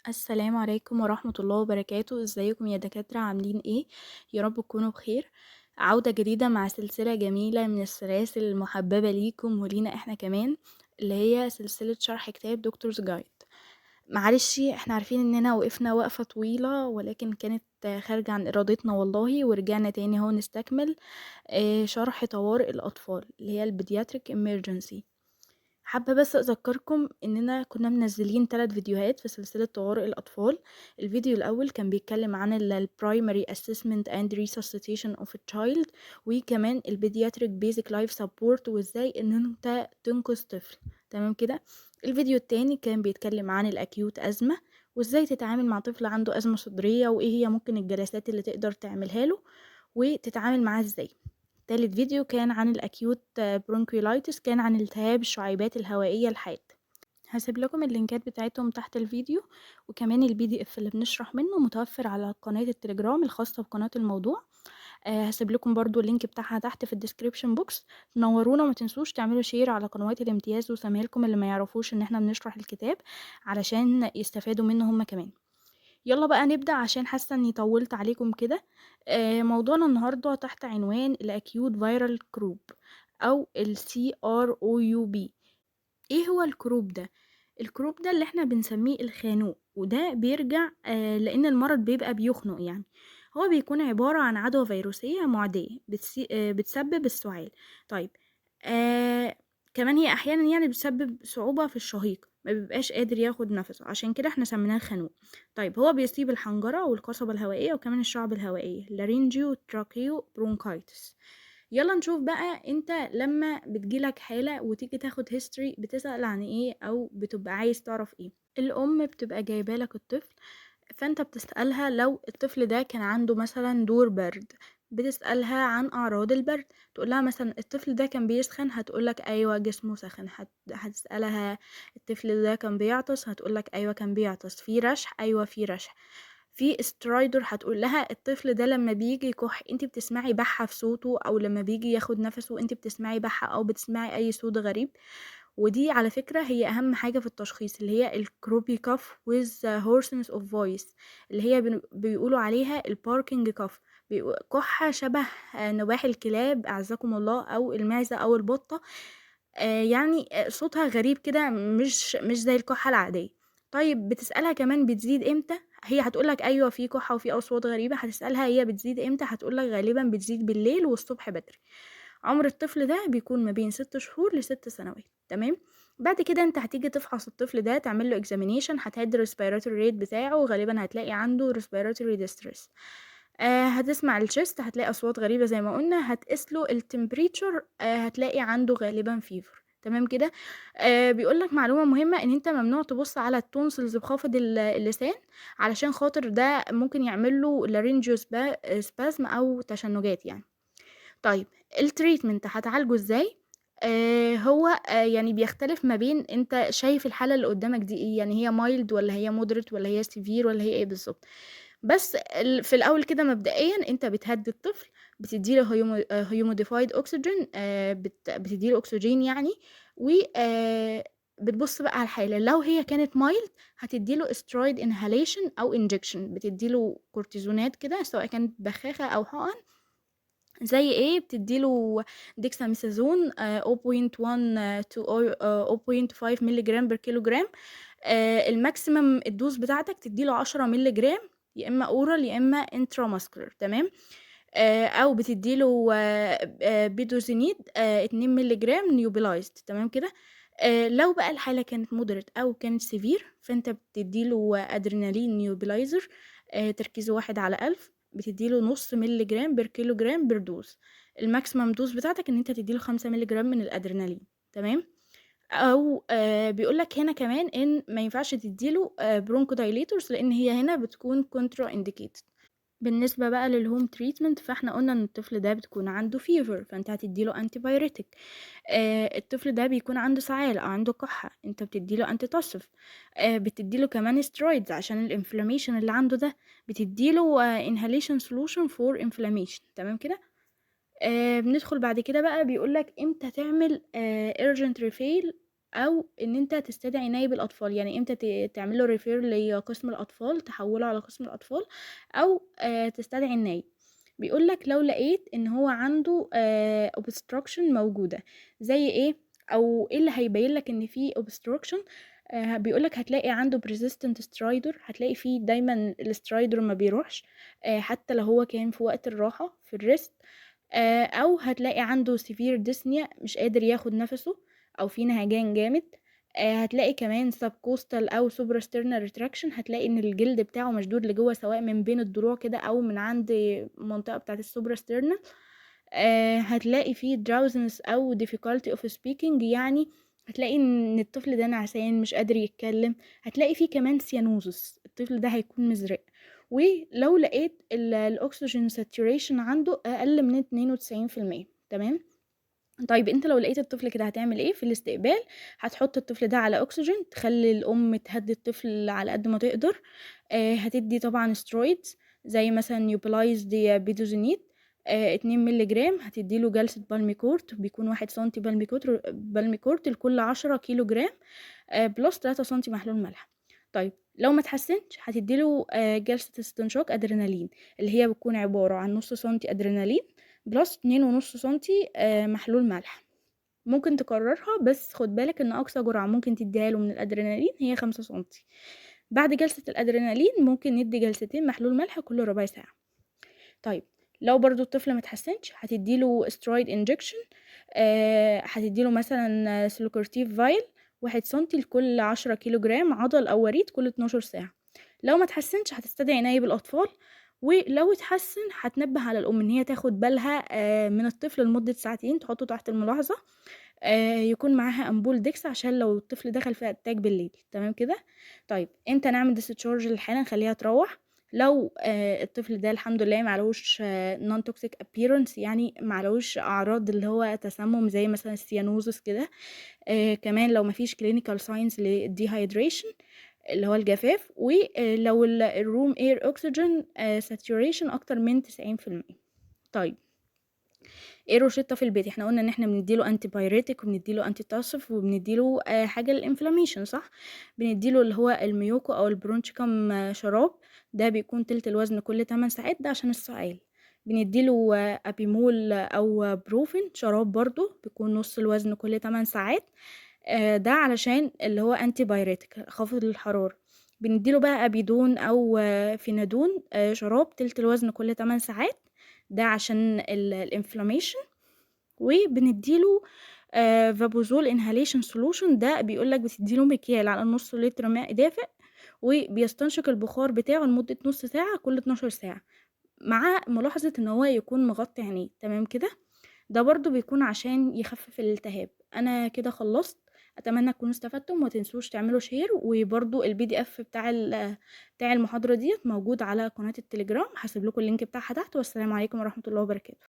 السلام عليكم ورحمة الله وبركاته. ازيكم يا دكاترة؟ عاملين ايه؟ يا رب تكونوا بخير. عودة جديدة مع سلسلة جميلة من السلاسل المحببة ليكم ولينا احنا كمان، اللي هي سلسلة شرح كتاب Doctor's Guide. معلش احنا عارفين اننا وقفنا وقفة طويلة، ولكن كانت خارجة عن ارادتنا والله، ورجعنا تاني اهو نستكمل شرح طوارئ الاطفال اللي هي ال pediatric emergency. حابة بس أذكركم إننا كنا منزلين 3 فيديوهات في سلسلة طوارئ الأطفال. الفيديو الأول كان بيتكلم عن ال Primary Assessment and Resuscitation of a Child، وكمان ال Pediatric Basic Life Support وإزاي إن أنت تنقذ طفل، تمام كده. الفيديو التاني كان بيتكلم عن ال acute asthma وإزاي تتعامل مع طفل عنده أزمة صدرية، وإيه هي ممكن الجلسات اللي تقدر تعملها له وتتعامل معاه إزاي. تالت فيديو كان عن ال acute bronchiolitis، كان عن التهاب الشعيبات الهوائية الحاد. هسيب لكم اللينكات بتاعتهم تحت الفيديو، وكمان ال PDF اللي بنشرح منه متوفر على قناة التليجرام الخاصة بقناة الموضوع. هسيب لكم برضو ال link بتاعها تحت في ال description box. تنورونا وما تنسوش تعملوا share على قنوات الامتياز وزمايلكم اللي ما يعرفوش ان احنا بنشرح الكتاب علشان يستفادوا منه هم كمان. يلا بقى نبدأ عشان حاسة اني طولت عليكم كده. موضوعنا النهاردة تحت عنوان ال acute viral croup او ال CROUP. ايه هو ال croup ده؟ ال croup ده اللي احنا بنسميه الخانوق، وده بيرجع لان المرض بيبقى بيخنق. هو بيكون عبارة عن عدوى فيروسية معدية بتسبب السعال. كمان هي احيانا بتسبب صعوبة في الشهيق، ما بيبقاش قادر ياخد نفسه، عشان كده احنا سميناه الخانوق. هو بيصيب الحنجرة والقصبة الهوائية وكمان الشعب الهوائية، laryngo tracheo bronchitis. يلا نشوف بقى انت لما بتجيلك حالة وتيجي تاخد history بتسأل عن ايه او بتبقى عايز تعرف ايه. الام بتبقى جايبه لك الطفل، فانت بتسألها لو الطفل ده كان عنده مثلا دور برد، بتسألها عن أعراض البرد، تقول لها مثلا الطفل ده كان بيسخن، هتقول لك أيوة جسمه سخن. هتسألها الطفل ده كان بيعطس، هتقول لك أيوة كان بيعطس. في رشح، أيوة في رشح. في stridor، هتقول لها الطفل ده لما بيجي يكح انت بتسمعي بحة في صوته، أو لما بيجي ياخد نفسه انت بتسمعي بحة أو بتسمعي أي صوت غريب. ودي على فكرة هي أهم حاجة في التشخيص، اللي هي ال croupy cough with hoarseness of voice، اللي هي بيقولوا عليها ال barking cough، كحة شبه نباح الكلاب أعزكم الله، أو المعزة أو البطة، صوتها غريب كده، مش زي الكحة العادية. بتسألها كمان بتزيد امتى، هي هتقولك أيوة في كحة وفي أصوات غريبة. هتسألها هي بتزيد امتى، هتقولك غالبا بتزيد بالليل والصبح بدري. عمر الطفل ده بيكون ما بين 6 شهور لست سنوات، تمام. بعد كده انت هتيجي تفحص الطفل ده، تعمل له examination، هتعد ال respiratory rate بتاعه، وغالبا هتلاقي عنده respiratory distress. هتسمع ال chest، هتلاقي اصوات غريبه زي ما قلنا، هتقيس له ال temperature، هتلاقي عنده غالبا fever، تمام كده. بيقول لك معلومه مهمه، ان انت ممنوع تبص على ال tonsils بخافض اللسان، علشان خاطر ده ممكن يعمل له laryngospasm او تشنجات. ال treatment هتعالجه ازاي؟ هو بيختلف ما بين انت شايف الحالة اللي قدامك دي ايه، هي mild ولا هي moderate ولا هي severe ولا هي ايه بالظبط. بس في الاول كده مبدئيا انت بتهدي الطفل، بتديله humidified oxygen، بتديله اكسجين يعني، و، بتبص بقى على الحالة. لو هي كانت mild هتديله steroid inhalation او injection، بتديله كورتيزونات كده سواء كانت بخاخة او حقن. زي ايه؟ بتديله ديكساميثازون، 0.1 to 0.5 مللي جرام per كيلو جرام. ال maximum ال dose بتاعتك تديله 10 مللي جرام، يا اما oral يا اما intramuscular، تمام. او بتديله، budesonide، 2 مللي جرام nebulized، تمام كده. لو بقى الحالة كانت moderate او كانت severe، فانت بتديله ادرينالين nebulizer، تركيزه 1/1000، بتديله نص مللي جرام per كيلو جرام per dose. ال maximum dose بتاعتك ان انت تديله 5 مللي جرام من الادرينالين، تمام. بيقولك هنا كمان ان ما ينفعش تديله، bronchodilators، لان هي هنا بتكون contraindicated. بالنسبة بقى لل home treatment، فاحنا قلنا ان الطفل ده بتكون عنده fever، فانت هتديله antipyretic. الطفل ده بيكون عنده سعال او عنده كحة، انت بتديله antitussive. بتديله كمان steroids عشان ال inflammation اللي عنده ده، بتديله، inhalation solution for inflammation، تمام كده. بندخل بعد كده بقى بيقولك امتى تعمل، urgent referral أو إن أنت تستدعي نايب الأطفال، يعني إمتى تعمل له refer لقسم الأطفال، تحوّله على قسم الأطفال أو تستدعي النايب. بيقول لك لو لقيت إن هو عنده obstruction موجودة، زي إيه؟ أو إيه اللي هيبين لك إن في obstruction؟ بيقول لك هتلاقي عنده persistent stridor، هتلاقي فيه دايمًا الstridor ما بيروحش، حتى لو هو كان في وقت الراحة في الrest، أو هتلاقي عنده severe dyspnea، مش قادر ياخد نَفَسه أو في نهجان جامد، هتلاقي كمان subcostal أو suprasternal retraction، هتلاقي إن الجلد بتاعه مشدود لجوّه سواء من بين الضلوع كده أو من عند المنطقة بتاعة الsuprasternal، هتلاقي فيه drowsiness أو difficulty of speaking، يعني هتلاقي إن الطفل ده نعسان مش قادر يتكلم، هتلاقي فيه كمان cyanosis، الطفل ده هيكون مزرق. ولو لقيت الoxygen saturation عنده أقل من 92%. تمام؟ طيب أنت لو لقيت الطفل كده هتعمل إيه؟ في الاستقبال هتحط الطفل ده على أكسجين، تخلّي الأم تهدّي الطفل على قد ما تقدر، هتدّي طبعًا steroids زي مثلًا nebulized budesonide 2 مللي جرام، هتدّي له جلسة Pulmicort بيكون 1 سنتي Pulmicort لكل 10 كيلو جرام، plus 3 سنتي محلول ملح. طيب لو ما اتحسنش هتدّي له جلسة استنشاق أدرينالين، اللي هي بتكون عبارة عن نُص سنتي أدرينالين plus 2.5 سنتي محلول ملح. ممكن تكررها، بس خُد بالك إن أقصى جرعة ممكن تدّيها له من الأدرينالين هي 5 سنتي. بعد جلسة الأدرينالين ممكن ندّي جلستين محلول ملح كل ربع ساعة. طيب لو برضه الطفل ما اتحسنش هتدّي له steroid injection، هتدّي له مثلًا Solu-Cortef vial 1 سنتي لكل 10 كيلو جرام عضل أو وريد كل 12 ساعة. لو ما اتحسنش هتستدعي نايب الأطفال، ولو اتحسن هتنبه على الأم إن هي تاخد بالها من الطفل لمدة ساعتين، تحطه تحت الملاحظة، يكون معاها أمبول dex عشان لو الطفل دخل في attack بالليل. تمام كده؟ طيب إمتى نعمل discharge للحالة نخلّيها تروّح؟ لو الطفل ده الحمد لله ما عليهوش non toxic appearance، يعني ما عليهوش أعراض اللي هو تسمم زي مثلًا الcyanosis كده، كمان لو ما فيش clinical signs للdehydration اللي هو الجفاف، ولو الroom air oxygen saturation أكتر من 90%. طيب إيه الروشتة في البيت؟ إحنا قُلنا إن إحنا بندّي له antipyretic وبندّي له antitussive وبندّي له حاجة للinflammation، صح؟ بندّي له اللي هو ال muco أو ال Bronchicum شراب، ده بيكون تلت الوزن كل 8 ساعات، ده عشان السعال. بندّي له أبيمول أو بروفين شراب برضه بيكون نُص الوزن كل 8 ساعات، ده علشان اللي هو antipyretic خافض للحرارة. بندّي له بقى أبيدون أو فينادون شراب تلت الوزن كل 8 ساعات، ده عشان الinflammation. وبندّي له Vapusol inhalation solution، ده بيقول لك بتدّي له مكيال على نُص لتر ماء دافئ، وبيستنشق البخار بتاعه لمدة نُص ساعة كل 12 ساعة، مع ملاحظة إن هو يكون مغطي عينيه. تمام كده؟ ده برضه بيكون عشان يخفف الالتهاب. أنا كده خلصت، أتمنى تكونوا استفدتم، وما تنسوش تعملوا share، وبرضه الPDF بتاع المحاضرة ديّة موجود على قناة التليجرام، هاسيب لكم ال link بتاعها تحت، والسلام عليكم ورحمة الله وبركاته.